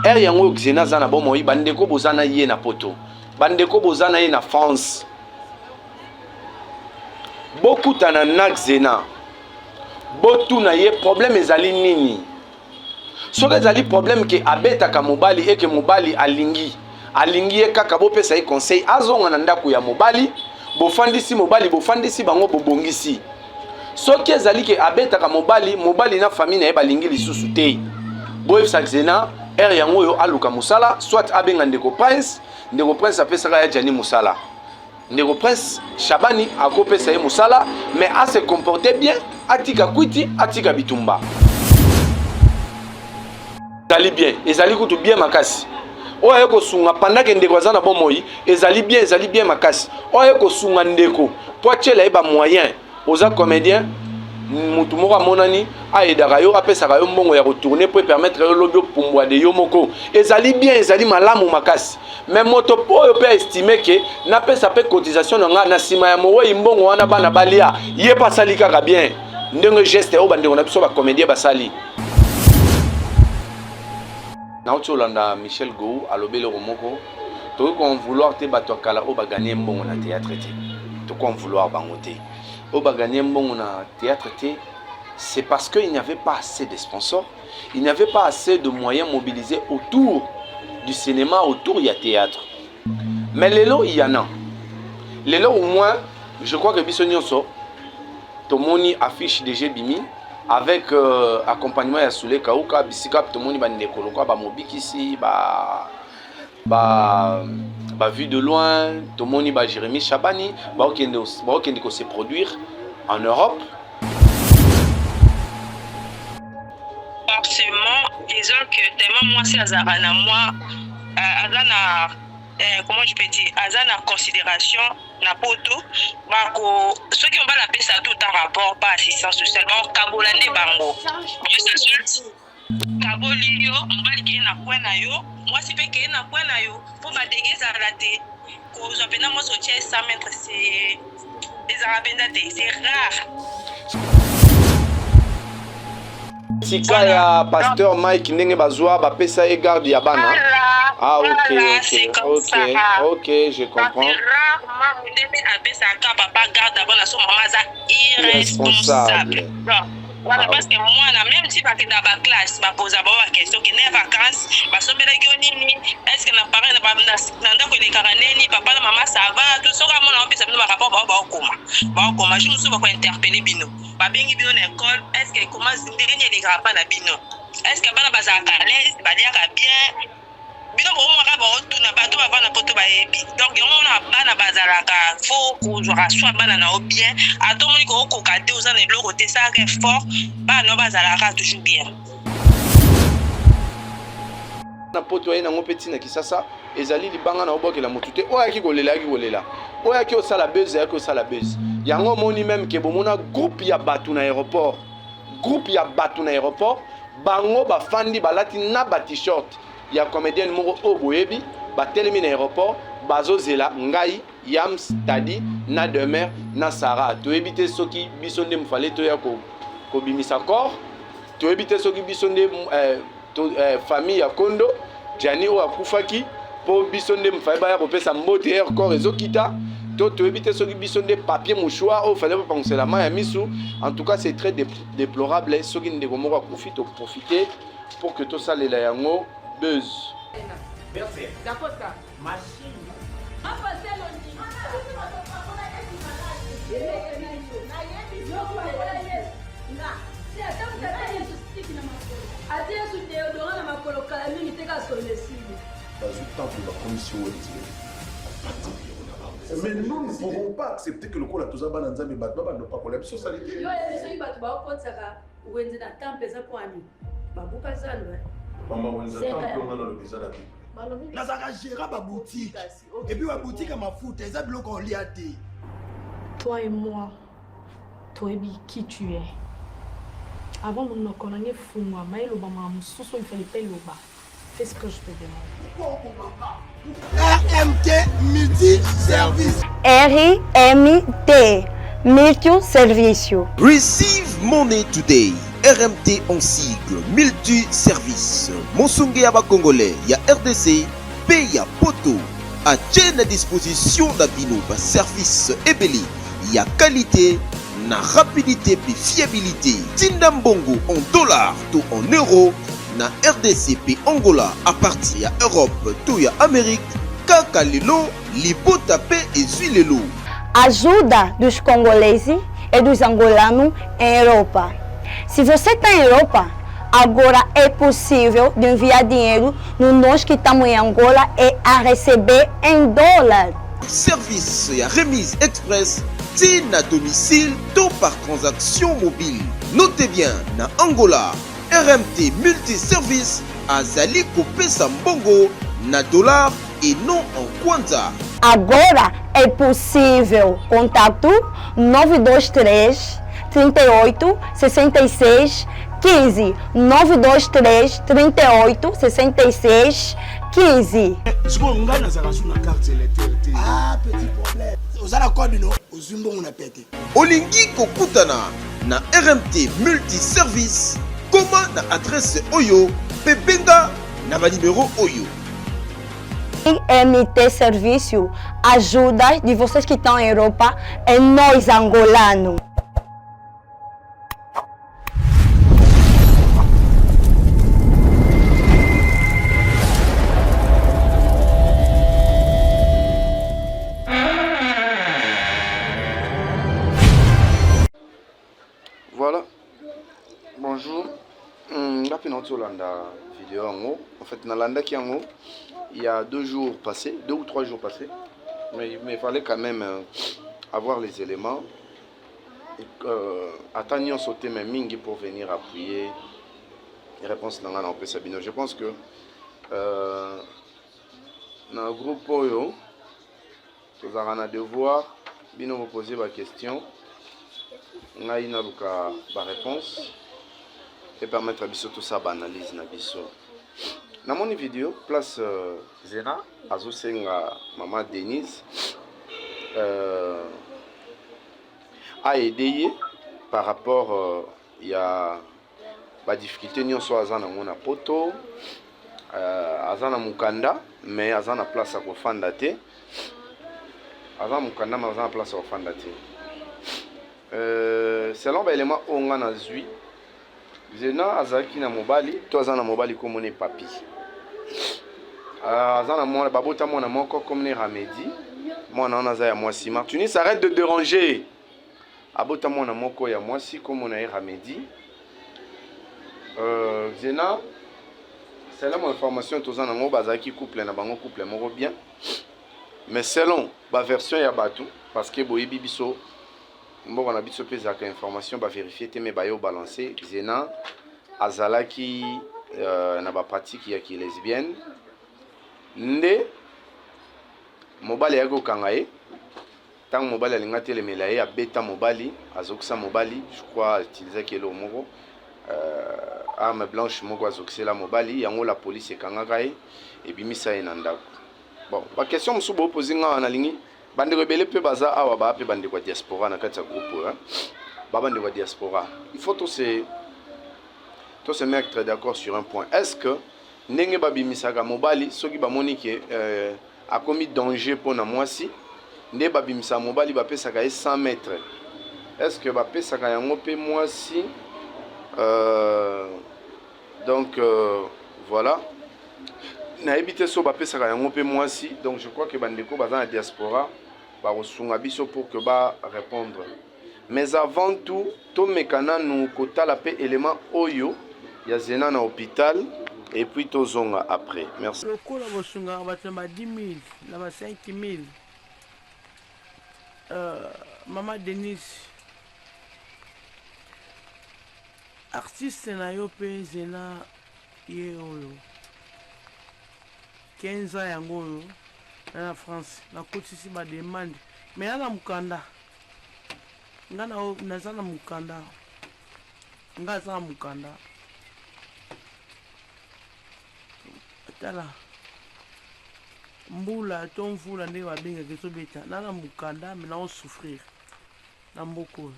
Heure yango oyo Xena aza na bomoi, bandeko boza na ye na poto, bandeko boza na ye na France, bokutana na Xena, botuna ye problème ezali nini. Soki ezali problème ke abetaka mobali eke mobali alingi alingi ye kaka, bopesa ye conseil azonga na ndako ya mobali, bofandisi mobali, bofandisi bango, bobongisi. Soki ezali ke abetaka mobali, mobali na famille na ye balingi lisusu te, boyebisa Xena heure yango oyo aluka mosala, soit abenga ndeko Prince. Ndeko Prince apesaka ya Gianni mosala, ndeko Prince Shabani akopesa ye mosala, mais a se comporter bien, atika kwiti, atika bitumba. Ezali bien, ezali kutu bien makasi. Oyo aye kosunga pendant ke ndeko aza na bomoi, ezali bien, ezali bien makasi. Oyo aye kosunga ndeko po atiela ye ba moyen. Oza comédien, mutu moko amonani ayedaka yo, apesaka yo mbongo ya kotourne po epermettre yo lobi opumbwa de yo moko, ezali bien, ezali malamu makasi. Mais moto oyo mpe aestime ke napesa mpe cotisation na nga na nsima ya mowei, mbongo wana bana balia, ye mpe asali kaka bien ndenge geste oyo bandeko na biso bacomédien basali. Nauti olanda Michel Gou alobi eloko moko, tokoki ko en vouloir te bato ya kala oyo baganye mbongo na théâtre te, tokoki en vouloir bango te oyo baganye mbongo na théâtre te, c'est parce qu'il n'y avait pas assez de sponsors, il n'y avait pas assez de moyens mobilisés autour du cinéma, autour ya théâtre. Mais lelo il y en a. Lelo au moins, je crois que biso nyonso tomoni affiche DG Bimi avec accompagnement ya Soule Kauka, bisika tomoni bandeko lokola ba Mobikisi, ba ba ba vue de loin, tomoni ba Jérémy Chabani baokende baokende ko se produire en Europe. Forcément, disons que tellement mwasi azalaka na mwa aza na comment je peux dire, aza na considération na poto, bako soki mobali apesa tout un rapport pa assistance sociale, bakokabola nde bango. Kaboli yo mobali keye na coin na yo, mwasi mpe keye na coin na yo, mpo badege ezala te. Kozwa mpenza mwasi otia 100 mètres, c'est ezalaka mpenza te, c'est rare. Tika ya pasteur Mike ndenge bazwa bapesa ye garde ya bana. Ah, ok, ok, ok, ok, je comprends. Rarement ndenge apesaka papa garde ya bana, so mama aza irresponsable. Voilà, parce que mwana, même si bakenda ba classe, bapoza bango ba question ke ne vacances basombelaki yo nini, est ce que na parent na ndako elekaka neni, papa na mama ça va, tout. Soki amona opesa bino barapport, bao baokoma baokoma jour mosusu bakointerpele bino, babengi bino na école, est ce que comment ndenge elekaka mpa na bino, est ce que bana bazalaka à l'aise, baliaka bien. Bino boomaka baotuna bato bavanda poto bayebi. Donc yango mona bana bazalaka, faut kozwaka soi bana na yo bien. Ata omoni kookoka te, oza na eloko te, esalaka effort bana na yo bazalaka toujours bien. Na poto aye nango mpe ntina Kisasa ezali libanga na obwakela motu te. Oyo ayaki kolela, ayaki kolela, oyo ayaki osala buzz, ayaki osala buzz. Yango omoni meme ke bomona groupe ya bato na aéroport, groupe ya bato na aéroport, bango bafandi balati na ba t-shirt ya comédienne moko oyo boyebi, batelemi na aéroport bazozela ngai, Yams, Tadi na Demer na Sarah. Toyebi te soki biso nde mofale toya kobimisa corps, toyebi te soki biso nde famille ya Kondo Gianni oyo akufaki, mpo biso nde mofale baya kopesa mbote air corps ezokita, to toyebi te soki biso nde papier mouchoir oyo fallait bapangusela mai ya misu. En tout cas, c'est très déplorable. Soki ndeko moko akufi, toprofite pour que tosalela yango buzz. Merci. Dakota. Machine. Atie Yesu deodorant na makolo kala mingi te, kaka solo esili. Bazwi temple, bakomisi wenze, bapanzi biloko na bango. Mais nous ne pouvons pas accepter que lokola toza bana Nzambe, bato babanda opakola biso saleté. Yo oyebi soki bato baokotisaka wenze na temple eza mpo ani babuka zando? Mama, wenze temple nga nalobi eza na Bible. Nazalaka gérant baboutique et puis baboutique ya mafuta, eza biloko olia te. Toi et moi, toyebi qui tu es. Avant monoko na ngai efungwama elobamaka mosusu oyo ifale mpe eloba, fais ce que je te demande. RMT Multi Service. RMT Multi Servicio. Receive money today. RMT en sigle Multi Service, mosungi ya ba Congolais ya RDC pe ya poto atie na disposition na bino ba service ebele ya qualité na rapidité pe fiabilité. Tinda mbongo en dollars to en euro na RDC pe Angola à partir ya Europe to ya Amérique kaka lelo libota pe ezwi lelo. Ajuda dos congoleses e dos angolanos em Europa. Se você está em Europa, agora é possível de enviar dinheiro no nós que estamos em Angola e a receber em dólar. Service ya remise express ti na domicile to par transaction mobile. Notez bien, na Angola, RMT Multiservice azali kopesa mbongo na dollar et non en kwanza. Agora é possível. Contato 923 38 66 15 923 38 66 15. Sikoyo ngai nazalaka su na carte électeur te. Ah petit problème. Oza na code no ozwi mbongo na pete. Olingi kokutana na RMT Multiservice? Koma na adresse oyo mpe benga na ba numero oyo. MT Serviço ajuda de vocês que estão em Europa e nós angolanos. Voilà. Bonjour. Hmm, nga mpe nauti olanda video yango. En fait, nalandaki yango il y a deux jours passés, deux ou trois jours passés. Mais, mais il fallait quand même euh, avoir les éléments. Et, euh, ata nyonso te mais mingi pour venir appuyer réponse na nga na opesa bino. Je pense que euh, na groupe oyo Tozalaka na devoir bino bo poser ba question ngai naluka ba réponse e permettre biso tosala ba analyse na biso. Namoni video place euh, Zena azosenga mama Denise euh, a aider ye par rapport euh, ya ba difficulté nyonso aza nango na poto euh, aza na mokanda mais aza na place ya kofanda te aza mokanda mais aza na place ya kofanda te euh, selon baelema oyo nga nazwi zena azalaki na mobali to aza na mobali komona papi euh, aza na mwana babota mwana moko komona ramedi mwana wana aza ya mwasi martunis arrête de déranger Abota mwana moko ya mwasi kombo na ye Ramedi. Euh, Zena, selon information toza nango bazalaki couple na bango couple moko bien. Mais selon ba version ya bato parce que boyebi biso mboka na biso mpe ezalaka information ba verifier te mais bayo balancer Zena azalaki euh, na ba pratique ya ki lesbienne nde mobali ayaki kokanga ye Tango mobali alingi atelemela ye abeta mobali azokisa mobali je crois a utilisaki eloko moko euh, arme blanche moko azokisela mobali yango la police ekangaka ye ebimisa ye na ndako bon ba question mosusu bopozi nga wana nalingi bandeko ebele mpe baza awa baa mpe bandeko ya diaspora na kati ya groupe oyo ba bandeko ya diaspora il faut to se to se mettre d'accord sur un point est ce que ndenge babimisaka mobali soki bamoni ke euh, Akomi danger pona mwasi nde babimisaka mobali bapesaka ye 100 mètres est ce que bapesaka yango pe mwasi euh, donc euh, voilà nayebi te so bapesaka yango pe mwasi donc je crois que bandeko baza na diaspora bakosunga biso pour que ba répondre Mais avant tout, tomeka nanu kotala pe element oyo ya Zena na hopital et puis tozonga après. Merci. Lokola bosungaka bato na ba 10000 na ba 5000 euh, mama Denise artiste na yo mpe Zena ye oyo 15 ans yango oyo na na France nakotisi ba demande mais na mokanda Nga na naza na mukanda nga aza na mukanda tala mbula to mvula ndenge babengaka ezobeta na na mukanda me nao souffrir na mboka oyo.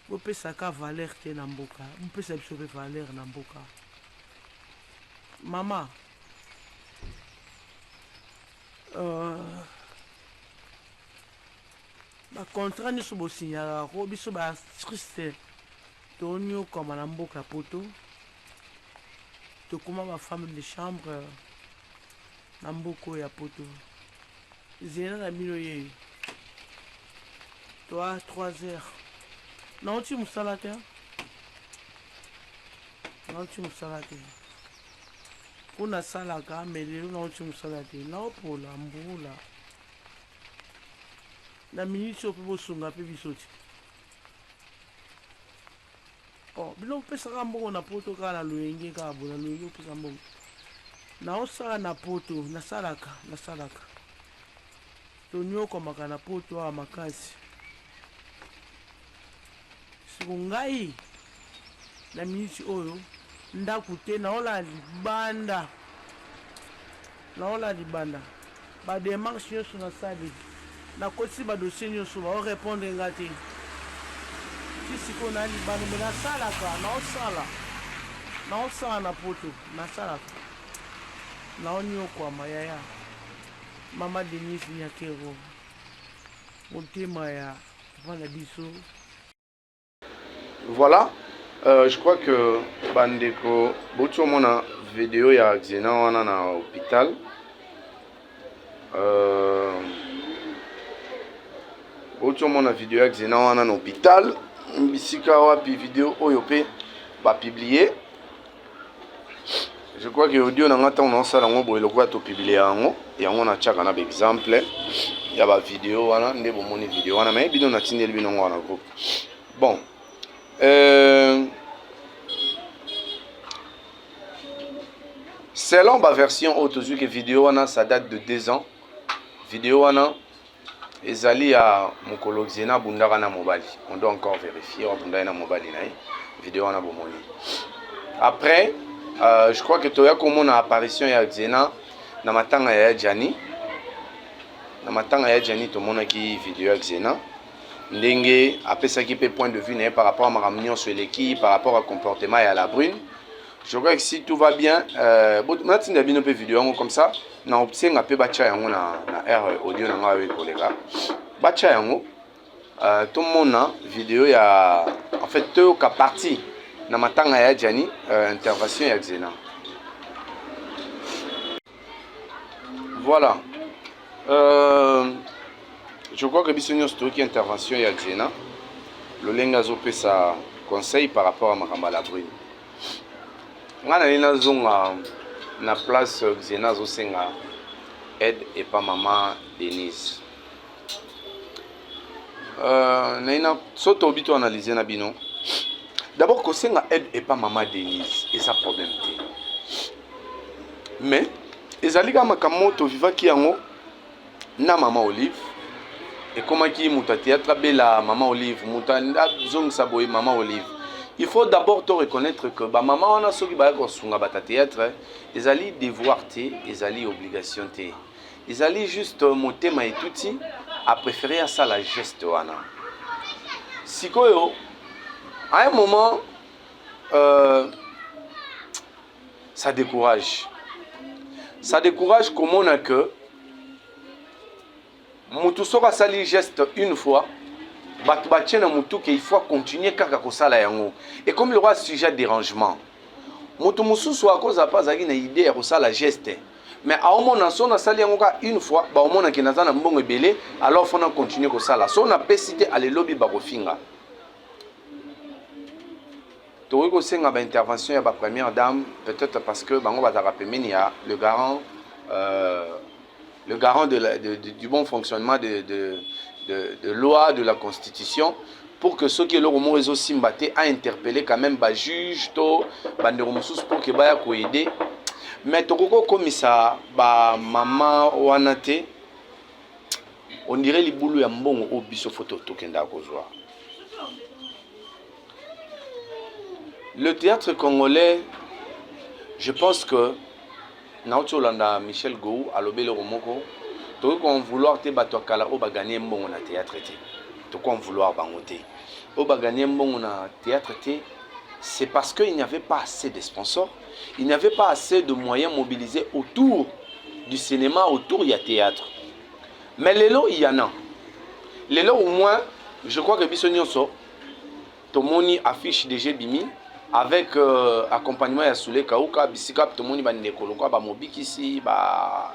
Bopesaka valeur te na mboka, bopesa biso pe valeur na mboka. Mama euh, ba contrat nyonso bosignaka ko biso ba triste tonyokwama na mboka poto tokoma ba femme de chambre na mboka oyo ya poto zela na bino yeyo toa 3 heures nauti mosala te nauti mosala te mpo nasalaka me lelo nauti mosala te naopola mbula na miniti oyo mpe bosunga mpe biso te Oh, bino opesaka mbongo na poto kaka na loyenge kaka bo na loyenge opesa mbongo naosala na poto nasalaka nasalaka tonyokwamaka na poto awa makasi siko ngai na miniti oyo ndako te naolala libanda Naola libanda ba demarche nioso nasali nakotisi ba dossier nioso bao repondre nga te ti sikoyo na libanda mais nasalaka naosala naosala na poto nasalaka naoniokwama yaya mama Denise Nyakero motema ya papa na biso. Voilà, euh, je crois que bandeko bouti omona video ya Xena wana na hôpital. Euh, bouti omona video ya Xena wana na hôpital bisika wapi video oyo pe ba publier. Je crois que audio na nga ntango naosala yango boye lokola topublie yango yango natiaka na baexemple ya bavideo wana nde bomoni video wana me bino natindeli bino yango wana groupe bon euh, selon baversion oyo tozwi ke video wana ça date de deux ans video wana Ezali ya mokolo Xena abundaka na mobali. On doit encore verifier abundaki na mobali na ye. Video wana bomoni. Après, euh, je crois que toya komona apparition ya Xena na matanga ya Gianni. Na matanga ya Gianni tomonaki video ya Xena ndenge apesaki mpe point de vue na ye par rapport à makambo nyonso eleki par rapport à comportement ya la brune je crois que si tout va bien euh, natinda bino mpe video yango comme ça na osenga mpe batya yango na, na r audio na ngai oyo ekoleka batya yango uh, tomona video ya en fait toyoka partie na matanga ya Gianni uh, intervention ya Xena voilà euh, je crois que biso nyonso toyoki intervention ya Xena lolenge azopesa conseil par rapport à makambo ya la brune Nga nalingi nazonga na place Xena azosenga aide epa mama Denise. Euh, naina so tobi to analyser na bino. D'abord kosenga aide epa mama Denise eza problème te. Mais ezali kaka makambo tovivaki yango na mama Olive ekomaki moto ya théâtre abela mama Olive moto azongisa boye mama Olive il faut d'abord to reconnaître que bamama wana soki baya kosunga bato ya théâtre ezali devoir te ezali obligation te ezali juste motema etuti apréféré asala geste wana sikoyo à un moment euh, ça décourage ça décourage komona que mutu soki asali geste une fois bato batie na mutu ke il faut continuer kaka kosala yango ekomi lokola sujet dérangement moto mosusu akozala mpe azalaki na idée ya kosala geste mais aomona so nasali yango kaka une fois baomona ke naza na mbongo ebele alors fo na continuer kosala so napesi te alelobi bakofinga Tokoki kosenga ba intervention ya ba première dame peut-être parce que bango bazalaka pembeni ya le garant euh, le garant de la, de, de, du bon fonctionnement de, de, de, de loi de la constitution pour que soki eloko moko ezosimba te a interpeller quand même ba juge to bandeko mosusu pour que baya koaider mais tokoki kokomisa ba mama wana te on dirait libulu ya mbongo oyo biso fo tokendaka kozwa Le théâtre congolais, je pense que nauti olanda Michel Gou alobi eloko moko tokoki ko en vouloir te bato ya kala oyo baganye mbongo na théâtre te tokoki en vouloir bango te. Oyo ba gagner mbongo na théâtre te, c'est parce qu'il n'y avait pas assez de sponsors, il n'y avait pas assez de moyens mobilisés autour du cinéma, autour ya théâtre. Mais lelo il y en a. Lelo au moins, je crois que biso nyonso tomoni affiche DG Bimi avec euh, accompagnement ya Soule Kauka bisika tomoni ba ndeko lokwa ba mobikisi ba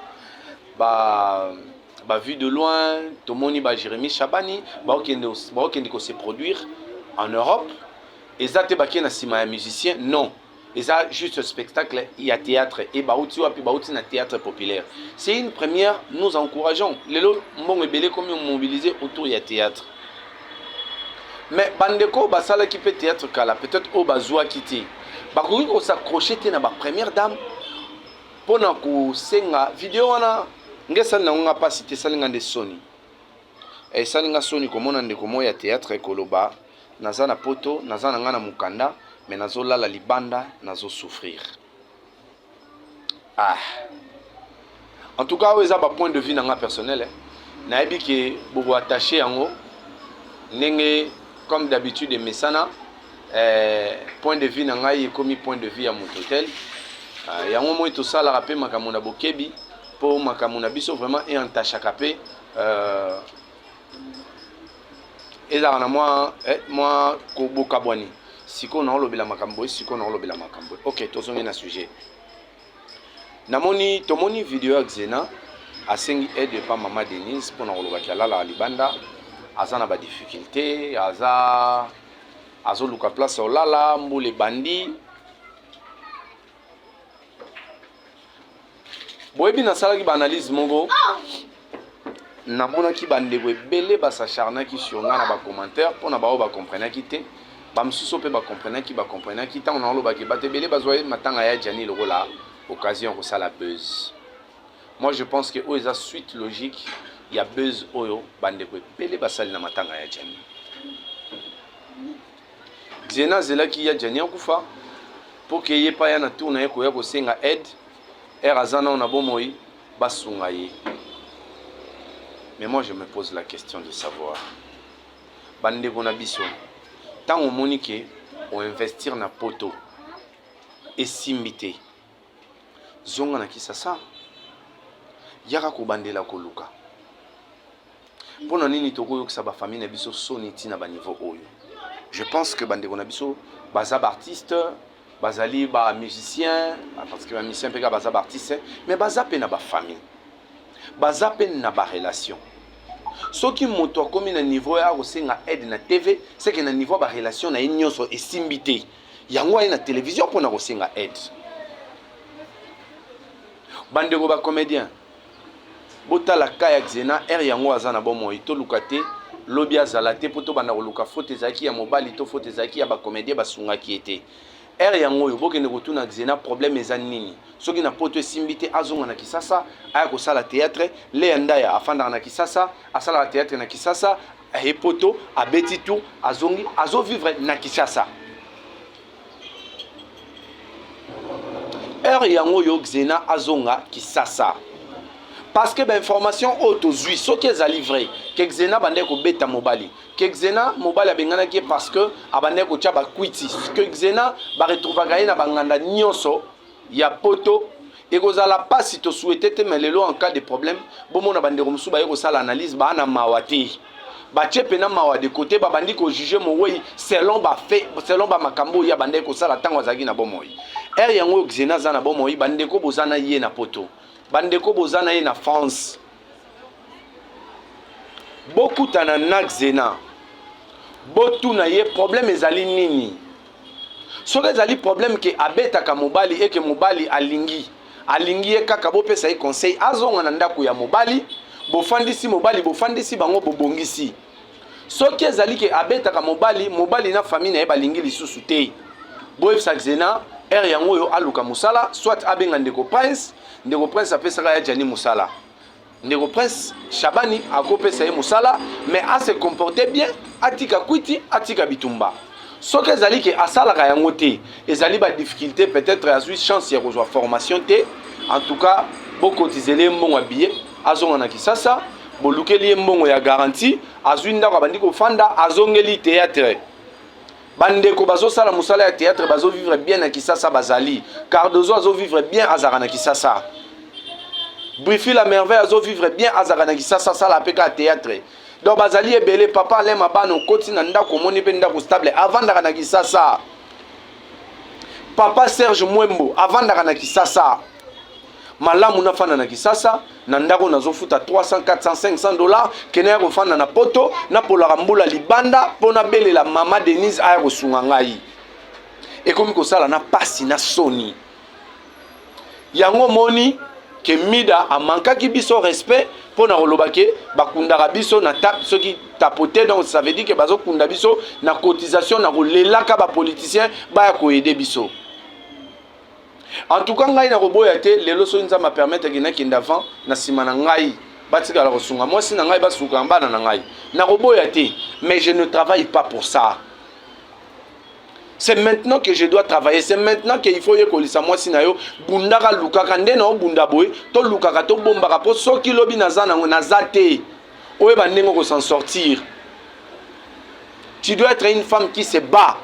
ba ba vue de loin tomoni ba Jérémy Chabani baokende baokende ko se produire en Europe eza te bakie na sima ya musicien non eza juste spectacle ya théâtre et bauti wapi bauti na théâtre populaire c'est une première nous encourageons lelo mbongo ebele komi mobiliser autour ya théâtre mais bandeko basalaki mpe théâtre kala peut-être oyo bazwaki te bakoki kos'accrocher te na ba première dame mpo na kosenga video wana nge esali nango nga mpasi te esali nga nde soni esali nga soni komona ndeko moko ya théâtre koloba naza na poto naza na nga na mokanda me nazolala libanda nazosouffrir ah en tout cas oyo eza ba point de vue na nga personnel eh. nayebi ke bokoattache yango ndenge comme d'habitude emesana eh, point de vue na ngai ekomi point de vue ya moto tel ah, yango moi tosalaka mpe makambo na bokebi mpo makambo na biso vraiment eentachaka mpe euh, ezalaka na mwa eh, mwa kobokabwani sikoyo naolobela makambo boye sikoyo naolobela makambo ok tozongi na sujet namoni tomoni video ya xena asengi aide epa mama denise mpo na kolobaki alalaka libanda aza na badifficulté aza azoluka place ya olala mbula ebandi boyebi nasalaki baanalyse moko namonaki bandeko ebele basacharnaki sur ngai na bacommentaire mpo na baoyo bacomprenaki te bamosusu mpe bacomprenaki bacomprenaki ntango naolobaki bato ebele bazwa ye matanga ya jani lokola occasion ya kosala buzz moi je pense que oyo eza suite logique ya buzz oyo bandeko ebele basali na matanga ya jani Xena azelaki ya Gianni akufa mpo ke ye pa ya na tour na ye koya kosenga aide heure aza nao na bomoi basunga ye. Mais moi je me pose la question de savoir bandeko na biso ntango omoni ke oinvestir na poto esimbi te zonga na kisasa yaka kobandela koluka Mpo na nini tokoyokisa ba famille na biso soni ti na ba niveau oyo? Je pense que bandeko na biso baza ba artistes, bazali ba musiciens, parce que ba musiciens mpe kaka baza ba artistes, mais baza mpe na ba famille, baza mpe na ba relations. Soki moto akomi na niveau ya kosenga aide na TV, c'est que na niveau ya ba relations na ye nyonso esimbi te. Yango aye na television mpo na kosenga aide. Bandeko ba comediens, Botala cas ya Xena heure yango aza na bomoi toluka te lobi azala te po tobanda koluka faute ezalaki ya mobali to faute ezalaki ya ba comedien basungaki ye te heure yango oyo bokende kotuna Xena problème eza nini soki na poto esimbi te azonga na Kisasa aya kosala theatre Lea Ndaya afandaka na Kisasa asalaka theatre na Kisasa aye poto abeti tour azongi azo vivre na Kisasa heure yango oyo xena azonga kisasa parce que bainformation oyo tozwi soki ezali vrai ke xena abandaki kobeta mobali ke xena mobali abenganaki ye parce que abandaki kotya bakwiti ke xena baretrouvaka ye na banganda nyonso ya poto ekozala mpasi tosuete te mais lelo en cas de problème bomona bandeko mosusu baye kosala analyse baa na mawa te batie mpena mawa de côté babandi kojuge mowei selon bafe selon bamakambo oyo abandaki kosala ntango azalaki na bomoi ere yango oyo xena aza na bomoi bandeko boza na ye na poto bandeko boza na ye na france bokutana na xena botuna ye problème ezali nini soki ezali problème ke abetaka mobali eke mobali alingi alingi ye kaka bopesa ye conseil azonga na ndako ya mobali bofandisi mobali bofandisi bango bobongisi soki ezali ke abetaka mobali mobali na famille na ye balingi lisusu te boyebisa xena heure yango oyo aluka mosala soit abenga ndeko prince ndeko prince apesaka ya jani mosala Ndeko Prince Shabani akopesa ye mosala mais a se comporter bien, atika kwiti, atika bitumba. Soki ezali ke asalaka yango te, ezali ba difficulté peut-être azui chance ya kozwa formation te. En tout cas, bokotizele ye mbongo ya billet, azonga na Kisasa, bolukeli ye mbongo ya garantie, azui ndako abandi kofanda, azongeli théâtre. Bandeko bazosala mosala ya théâtre bazovivre bien na Kisasa bazali. Cardozo azovivre bien azalaka na Kisasa. Brifi la merveille azovivre bien azalaka na Kisasa asala mpe kaka théâtre. Donc bazali ebele papa Alain Mabano okoti na ndako omoni mpe ndako stable avandaka na Kisasa. Papa Serge Mwembo avandaka na Kisasa. Malamu nafanda na Kisasa na ndako nazofuta 300 400 500 dollars kende ya kofanda na poto napolaka mbula libanda mpo nabelela mama Denise aya kosunga ngai. Ekomi kosala na pasi na soni. Yango omoni ke Mida amankaki biso respect mpo na koloba ke bakundaka biso na tap soki tapote, donc ça veut dire ke bazokunda biso na cotisation na kolelaka ba politiciens baya koyede biso. En tout cas ngai nakoboya te lelo soki Nzambe a permettre ke nakende avant na nsima na ngai batikala kosunga mwasi na ngai basuka bana na ngai nakoboya te, mais je ne travaille pas pour ça. C'est maintenant que je dois travailler, c'est maintenant qu'il faut yekolisa mwasi na yo, bundaka lukaka nde na obunda boye, to lukaka to bombaka po soki lobi naza nango naza te. Oyeba ndenge ko s'en sortir. Tu dois être une femme qui se bat.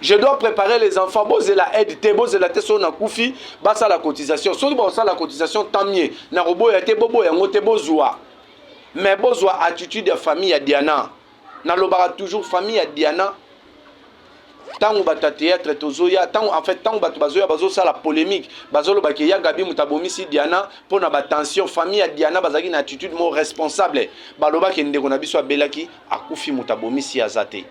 Je dois préparer les enfants, bozela aide te, bozela te so na kufi, basala cotisation. Soki basala cotisation tant mieux. Na koboya te, boboya yango te bozwa. Mais bozwa attitude ya famille ya Diana. Nalobaka toujours famille ya Diana ntango bato ya théâtre tozoya ntango en fait ntango bato bazoya bazosala polémique bazoloba ke ya Gabi moto abomisi Diana mpo na batension. Famille ya Diana bazalaki na attitude moko responsable, balobaki ndeko na biso abelaki akufi, moto abomisi aza te.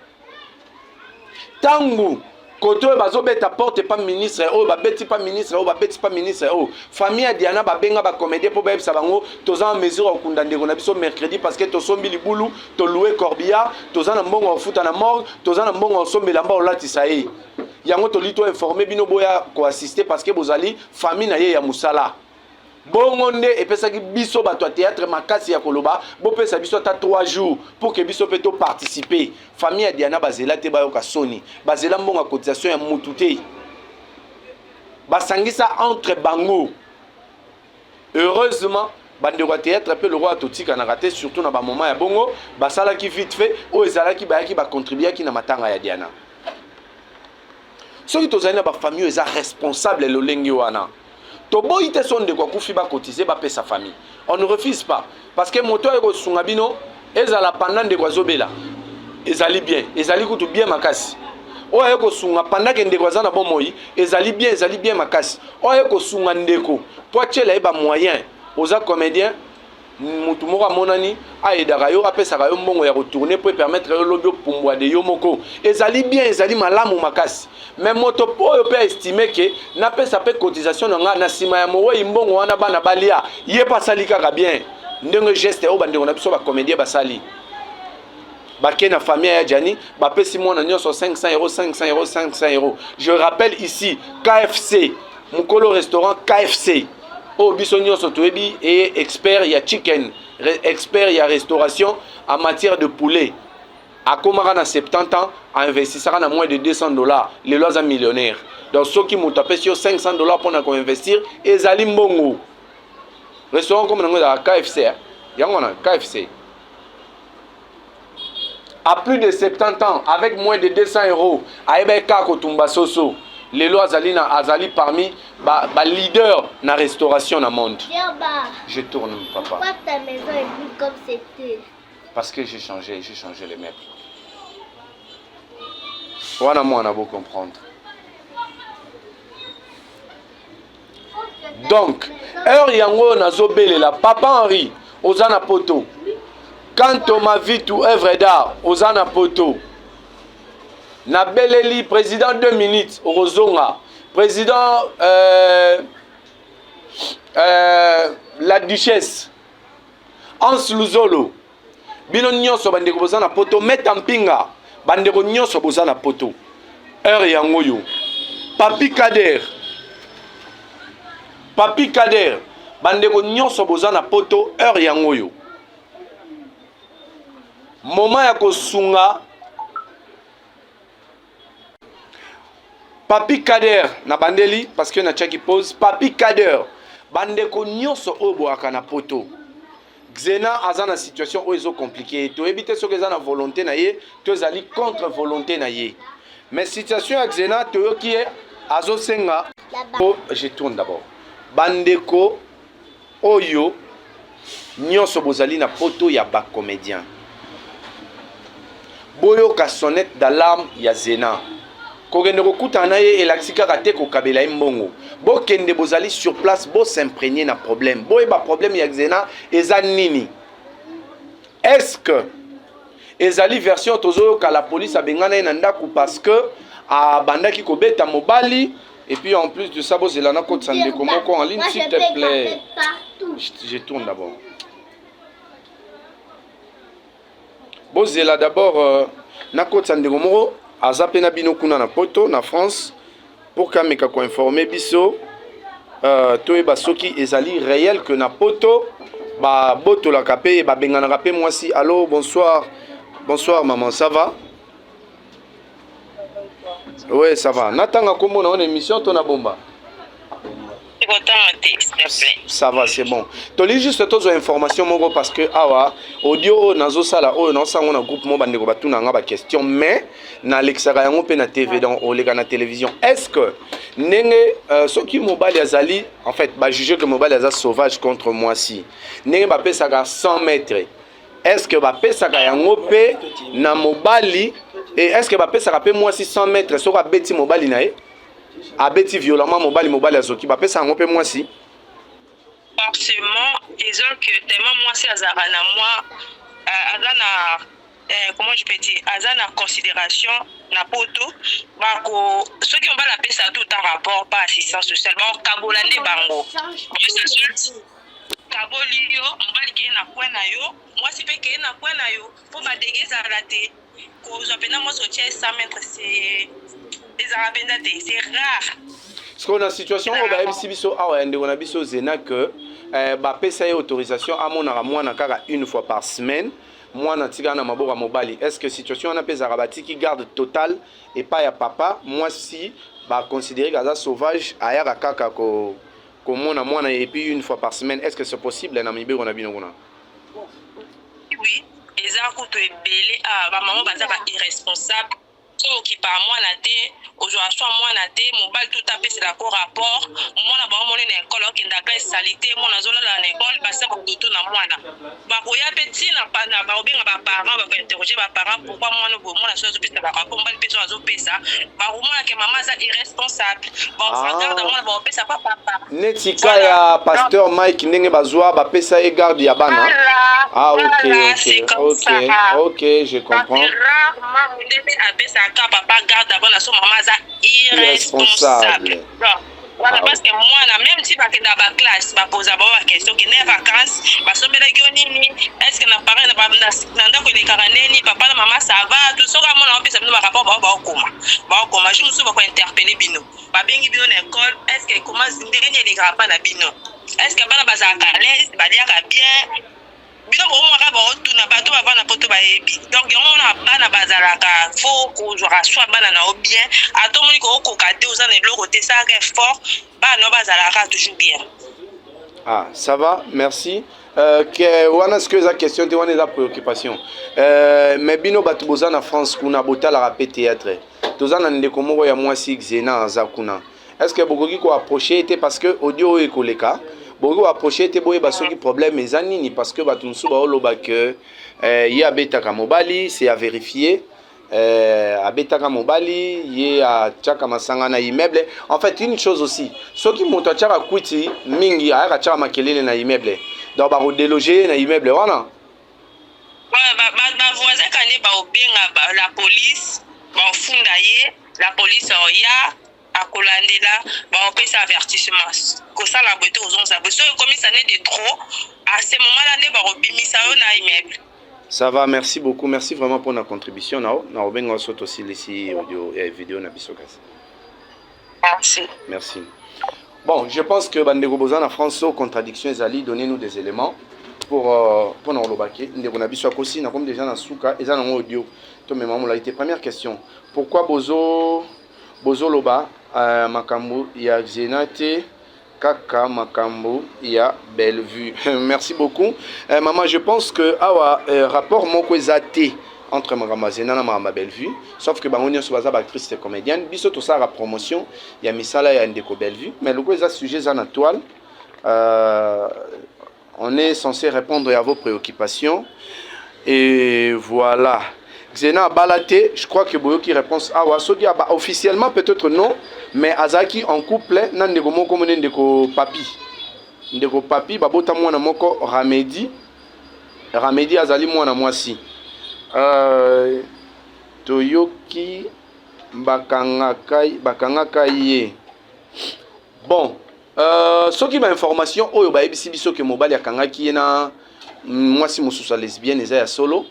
Ntango kote oyo bazobeta porte pa ministre oyo babeti pa ministre oyo babeti pa ministre oyo, famille ya Diana babenga bacomédien mpo bayebisa bango toza en mesure ya kokunda ndeko na biso mercredi parce que tosombi libulu, toloue corbillard, toza na mbongo ya kofuta na morgue, toza na mbongo ya kosomba elamba olatisa ye. Yango toli to informe bino boya koassiste parce que bozali famille na ye ya mosala. Bongo nde epesaki biso bato ya théâtre makasi ya koloba bopesa biso ata 3 jours pour que biso mpe toparticipe. Famille ya Diana bazela te bayoka soni, bazela mbongo ya cotisation ya mutu te, basangisa entre bango. Heureusement bandeko ya théâtre mpe lokola totikanaka te surtout na bamoment ya bongo, basalaki vite fait oyo ezalaki, bayaki bacontribuaki na matanga ya Diana. Soki tozali na bafamille oyo eza responsable lolenge wana, toboyi te so ndeko akufi bakotize bapesa famille, on ne refuse pas parce que moto aye kosunga bino ezala pendant ndeko azobela ezali bien, ezali kutu bien makasi. Oyo aye kosunga pendant ke ndeko aza na bomoi ezali bien, ezali bien makasi. Oyo aye kosunga ndeko po atiela ye bamoyen, oza comédien, mutu moko amonani ayedaka yo, apesaka yo mbongo ya kotourne po epermettre yo lobi opumbwa de yo moko, ezali bien, ezali malamu makasi. Mais moto oyo mpe aestime ke napesa mpe cotisation na nga na nsima ya mowei mbongo wana bana balia, ye mpe asali kaka bien. Ndenge geste oyo bandeko na biso bacomédien basali, bake na famille ya Gianni bapesi mwana nyonso 500 euros, 500 euros, 500 euros. Je rappelle ici KFC, mokolo restaurant KFC oyo biso nyonso toyebi, eye expert ya chicken, expert ya restauration en matière de poulet, akomaka na 70 ans, ainvestisaka na moins de 200 dollars, lelo aza millionnaire. Donc soki moto apesi yo 500 dollars mpona koinvestir, ezali mbongo. Restaurant comme nango ezalaka KFC, yango wana KFC. À plus de 70 ans, avec moins de 200 euros, ayebaki kaka kotumba soso. Lelo azali na azali parmi ba, ba leader na restauration na monde. Je tourne papa. Pourquoi ta maison est plus comme c'était? Parce que j'ai changé les meubles. Wana mwana bo comprendre. Donc heure yango nazobelela papa Henri oza na poto, kanto ma vie tout œuvre d'art oza na poto, nabeleli président 2 minutes okozonga président la duchesse Hans Luzolo, bino nyonso bandeko boza na poto, meta mpinga bandeko nyonso boza na poto, heure yango oyo. Papi Kader, Papi Kader, bandeko nyonso boza na poto, heure yango oyo, moment ya kosunga Papi Kader na bandeli parce que natiaki pause. Papi Kader, bandeko nyonso oyo boyaka na poto, Xena aza na situation oyo ezo compliquer ye. Toyebi te soki eza na volonté na ye to ezali contre volonté na ye. Mais situation ya Xena toyoki ye azosenga oh, je tourne d'abord. Bandeko oyo nyonso bozali na poto ya ba comédien. Boyoka sonnette d'alarme ya Zena. Kokende kokutana na ye elakisi kaka te kokabela ye mbongo. Bokende bozali sur place bo s'imprégner na problème. Boyeba problème ya Xena eza nini? Est-ce que ezali version tozoyoka la police abengana ye na ndako parce que abandaki kobeta mobali et puis en plus de ça bozela nakotisa ndeko moko en ligne s'il te plaît. Je tourne d'abord. Bozela d'abord euh, nakotisa ndeko moko aza mpe na bino kuna na poto na France pour kameka koinforme biso euh, toyeba soki ezali réel que na poto babotolaka mpe babenganaka mpe mwasi. Allo, bonsoir. Bonsoir maman, ça va? Oui, ça va. Natanga kombo na émission to na bomba? Ça va, c'est bon. Toli juste tozwa information moko parce que awa audio oyo nazosala oyo naosala na groupe mo bandeko batuna nga ba question mais nalekisaka yango mpe na TV, donc oleka na télévision. Est-ce que ndenge soki mobali azali, en fait bajuge que mobali aza sauvage contre mwasi, ndenge bapesaka 100 mètres, est-ce que bapesaka yango mpe na mobali? Et est-ce que bapesaka mpe mwasi 100 mètres soki abeti mobali na ye, abeti violemment mobali, mobali azoki, bapesa yango mpe mwasi? Forcément, eza que tellement mwasi azalaka na mwa aza na comment je peux dire, aza na considération na poto. Bako soki mobali apesa tout un rapport par assistance sociale, bakokabola nde bango. Kaboli yo mobali keye na coin na yo, mwasi mpe keye na coin na yo, mpo badégâts ezala te. Kozwa mpenza mwasi otia 100 mètres, c'est ezalaka mpenza te, c'est rare. Sikoyo na situation oyo bayebisi biso awa ya ndeko na biso Zena que bapesa ye autorisation amonaka mwana kaka une fois par semaine, mwana atikala na maboko ya mobali, est ce que situation wana mpe ezalaka batiki garde totale epai ya papa, mwasi baconsidérer aza sauvage, ayaka kaka komona mwana et puis une fois par semaine? Est ce que c'est possible na mibeko na bino kuna? Oui, eza kutu ebele. Ah, bamama baza ba irresponsable. Soki okipaka mwana te, ozwaka soin mwana te, mobali tuta apeselako rapport, mwana baomoni na ekole okendaka esali te, mwana azolala na ekole, basa bakoto na mwana, bakoya mpe ntina bakobenga baparent, bakointerroger baparent pourquoi mwana boye. Mwana so azopesa barapport, mobali mpe so azopesa, bakomona ke mama aza irresponsable, bagarde mwana bakopesa pa papa. Neti ka ya pasteur Mike, ndenge bazwa bapesa ye garde ya bana. Ah, ok, je comprends. Rarement mondele apesaka papa garde ya bana so mama aza irresponsable. Voilà, parce que mwana, même si bakenda baclasse, bapoza bango baquestion, okende vacance, basombelaki yo nini, est ce que na parent na ndako elekaka neni, papa na mama ça va, tout. Soki amona bapesa bino barapport, bao baokoma jour mosusu bakointerpeller bino, babengi bino na école, est ce que koma ndenge nini elekaka mpa na bino, est ce que bana bazalaka à l'aise, baliaka bien, bino bomwaka baotuna bato bavanda mpo to bayebi. Donc yango wana bana bazalaka, faut kozwaka soin bana na yo bien. Ata omoni kookoka te, oza na eloko te, esalaka effort, bana na yo bazalaka toujours bien. Ah, ça va, merci. Ke wana sikoyo eza question te, wana eza préoccupation. Mais bino bato boza na France kuna, botalaka mpe théâtre, toza na ndeko moko ya mwasi Xena aza kuna. Est ce que bokoki koapprocher ye te? Parce que audio oyo ekoleka, bokoki koapprocher ye te, boyeba soki problème eza nini? Parce que bato mosusu baoloba ke ye abetaka mobali, c'est à vérifier. Abetaka mobali, ye atiaka masanga na immeuble. En fait, une chose aussi, soki moto atiaka kwiti mingi, ayaka atiaka makelele na immeuble, donc bakodéloger ye na immeuble wana. Bavoisin kani baobenga la police, baofunda ye, la police oya akolandela, baopesa avertissement, kosala boye te, kozongisa boye. Soki ekomisa ne de trop, à ce moment là nde bakobimisa yo na immeuble. Ça va, merci beaucoup. Merci vraiment pour la contribution. Nao, na obenga so tosilisi audio et vidéo na biso kasi. Merci. Merci. Bon, je pense que bandeko boza na France, so contradiction ezali, donnez-nous des éléments pour na olobaki ndeko na biso akosi. Na comme déjà na suka eza nango audio to mema molai te. Première question, pourquoi bozo bozoloba makambo ya Xena te? Kaka makambo ya Bellevue. Merci beaucoup. Eh, maman, je pense que awa eh, rapport moko eza te entre makambo ya Zena na makambo ya Bellevue, sauf que bango nyonso baza ba actrice et comédienne. Biso tosalaka promotion ya misala ya ndeko Bellevue, mais loko eza sujet eza na toile. On est censé répondre à vos préoccupations. Et voilà. Xena abala te, je crois que boyoki réponse awa soki aba officiellement peut-être non, mais azalaki en couple na ndeko moko mone ndeko Papi. Ndeko Papi babota mwana moko Ramedi. Ramedi azali mwana mwasi. Toyoki bakangaka bakangaka ye. Bon, soki ba information oyo bayebisi biso ke mobali akangaki ye na mwasi mosusu ya lesbienne eza ya solo,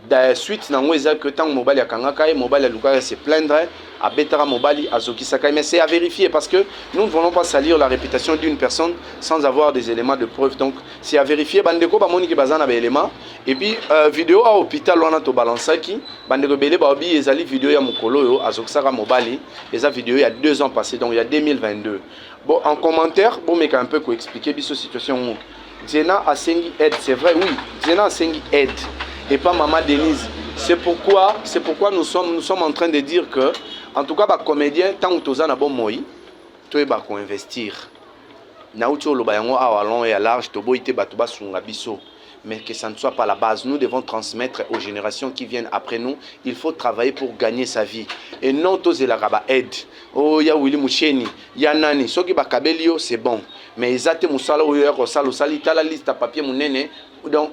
da suite nango eza ke ntango mobali akangaka ye, mobali alukaka se plaindre, abetaka mobali, azokisaka ye. Mais c'est à vérifier, parce que nous ne voulons pas salir la réputation d'une personne sans avoir des éléments de preuve. Donc c'est à vérifier. Bandeko bamoni ke baza na baélément. Et puis vidéo a hôpital wana tobalansaki, bandeko ebele baobi ezali vidéo ya mokolo oyo azokisaka mobali, eza vidéo ya 2 ans passé, donc ya 2022. Bon, en commentaire bomeka un peu koexpliquer biso situation ngo. Zena asengi aide, c'est vrai, oui, Zena asengi aide et pas maman Denise. C'est pourquoi nous sommes en train de dire que en tout cas bacomédien, ntango toza na bomoi, toyeba koinvestir. Nauti oloba yango awa long et à large. Toboyi te bato basunga biso, mais que ça ne soit pas la base. Nous devons transmettre aux générations qui viennent après nous. Il faut travailler pour gagner sa vie. Et non tozelaka ba aide. Oh, ya Willy Musheni, ya nani, soki bakabeli yo, c'est bon. Mais eza te mosala oyo ya kosala osali tala liste ya papier monene. Donc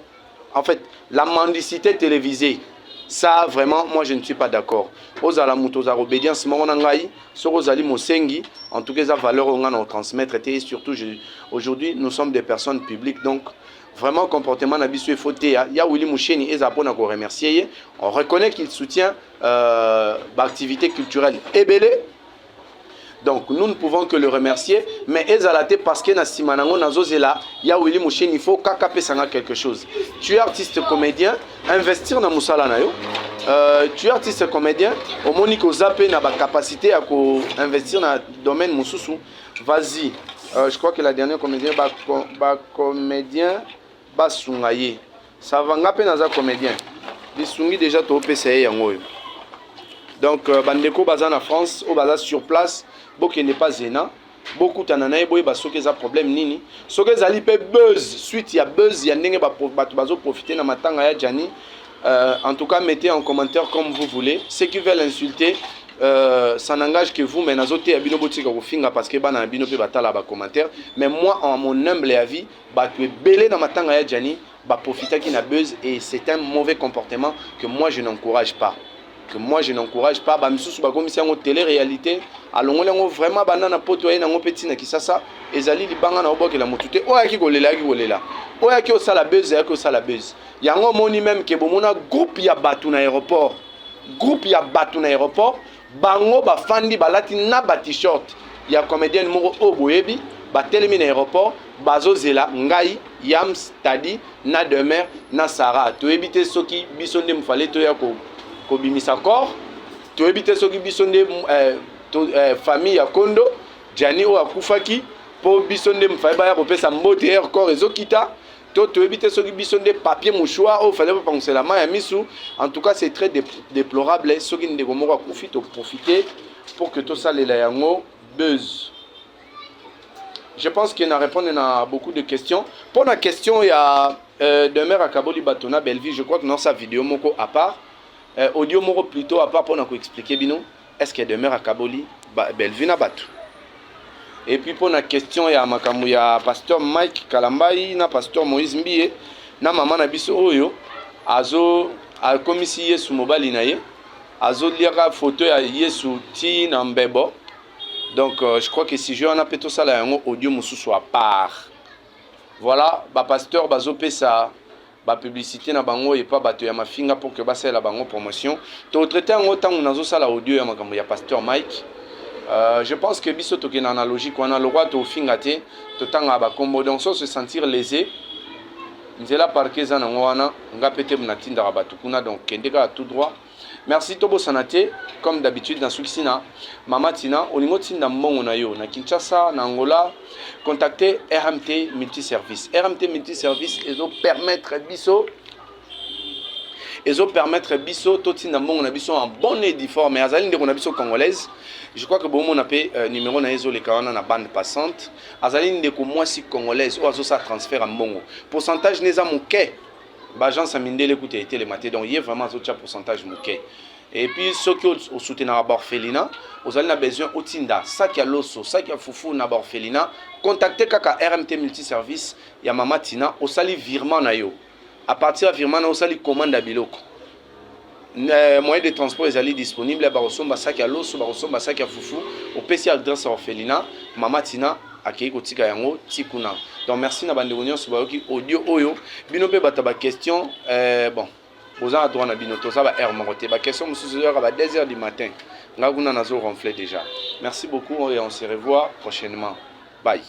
en fait, la mendicité télévisée, ça vraiment, moi je ne suis pas d'accord. Ozala moto ozala obédience moko na ngai, soki ozali mosengi, en tout cas eza valeur oyo ngai na otransmettre te. Et surtout aujourd'hui nous sommes des personnes publiques, donc vraiment comportement na biso efo te. Ya Willy Musheni eza mpona koremercier ye. On reconnaît qu'il soutient baactivité culturelle ebele, donc nous ne pouvons que le remercier. Mais ezala te parce que na nsima nango nazozela ya Willy Musheni, il faut kaka apesanga quelque chose. Tu es artiste comédien, investir na mosala na yo. Tu es artiste comédien, omoni koza mpe na bacapacité ya koinvestir na domaine mosusu, vas-y. Je crois que la dernière comédien, bacomédien basunga ye, ça va. Nga mpe naza comédien, lisungi déjà toopesa ye yango oyo. Donc bandeko baza na France, oyo baza sur place, bokende pa Zena, bokutana na ye, boyeba soki eza problème nini, soki ezali mpe buzz, suite ya buzz ya ndenge bato bazoprofite na matanga ya Jani. En tout cas, mettez en commentaire comme vous voulez. Ceux qui veulent insulter, ça n'engage que vous, mais nazoteya bino, botika kofinga, parce que bana na bino mpe batala bacommentaire. Mais moi, en mon humble avis, bato ebele na matanga ya Jani baprofitaki na buzz, et c'est un mauvais comportement que moi je n'encourage pas, que moi je n'encourage pas. Bamisusu bakomisi yango télé réalité, alongoli yango vraiment banda na poto, aye nango mpe ntina Kisasa. Ezali libanga na obokela motu te. Oyo ayaki kolela, ayaki kolela. Oyo ayaki osala buzz, ayaki osala buzz. Yango omoni même ke bomona groupe ya bato na aéroport, groupe ya bato na aéroport, bango bafandi, balati na bat-shirt ya comédienne moko oyo boyebi, batelemi na aéroport, bazozela ngai, Yams, Tadi na Demer na Sara. Toyebi te soki biso nde mofale toya kobimisa corps, toyebi te soki biso nde famille ya kondo Jani oyo akufaki, mpo biso nde mofale baya kopesa mbote air corps ezokita, to toyebi te soki biso nde papier mouchoir oyo fallait bapangusela mai ya misu. En tout cas, c'est très déplorable. Soki ndeko moko akufi, toprofite pour que tosalela yango buzz. Je pense que na répondre na beaucoup de questions. Pour la question ya Demer akaboli bato na Bellevue, je crois que dans sa vidéo moko à part, audio moko plutôt à part, mpona koexpliquer bino est ce que Demer akaboli Bellevue na bato. Et puis mpona question ya makambo ya pasteur Mike Kalambai na pasteur Moïse Mbiye na mama na biso oyo azo akomisi Yesu mobali na ye, azoliaka photo ya Yesu ti na mbebo. Donc je crois que sujet wana mpe tosala yango audio mosusu à part. Voilà, bapasteur bazopesa bapublicité na bango epa bato ya mafinga pour que basalela bango promotion. Totraite yango ntango nazosala audio ya makambo ya pasteur Mike. Je pense que biso tokenda na logique wana, lokwa tofinga te, totangaka bakombo. Donc so se sentir lésé, nzela parke eza nango wana, nga mpe te natindaka bato kuna. Donc kende kaka tout droit. Merci, tobosana te, comme d'habitude nasukisi na mama Tina. Olingi otinda mbongo na yo na Kinshasa, na Angola, contacte RMT Multiservice. RMT Multiservice ezopermettre biso ezopermettre biso totinda mbongo na biso en bonne et due forme. Azali ndeko na biso congolaise. Je crois que bomona mpe numéro na ye ezoleka wana na bande passante. Azali ndeko mwasi congolaise oyo azosala transfert ya mbongo. Pourcentage ne eza moke, baagence ya mindele kuta etelema te. Donc ye vraiment azotia pourcentage moke. Et puis soki osoutenaka baorphelinat, ozali na besoin otinda saki ya loso, saki ya fufu na baorphelinat, contacte kaka RMT Multiservice ya mama Tina. Osali virement na yo, à partir ya virement na osali commande ya biloko, moyen de transport ezali disponible. Bakosomba saki ya loso, bakosomba saki ya fufu, opesi adresse ya orphelinat, mama Tina akei kotika yango ti kuna. Donc merci na bandeko nyonso bayoki audio oyo. Bino mpe bato ya baquestion, bon, boza na droit na bino. Toza ba heure moko te. Baquestion mosusu ezoyaka ba 2 heures du matin, ngai kuna nazo ronfler déjà. Merci beaucoup et on se revoit prochainement. Bye.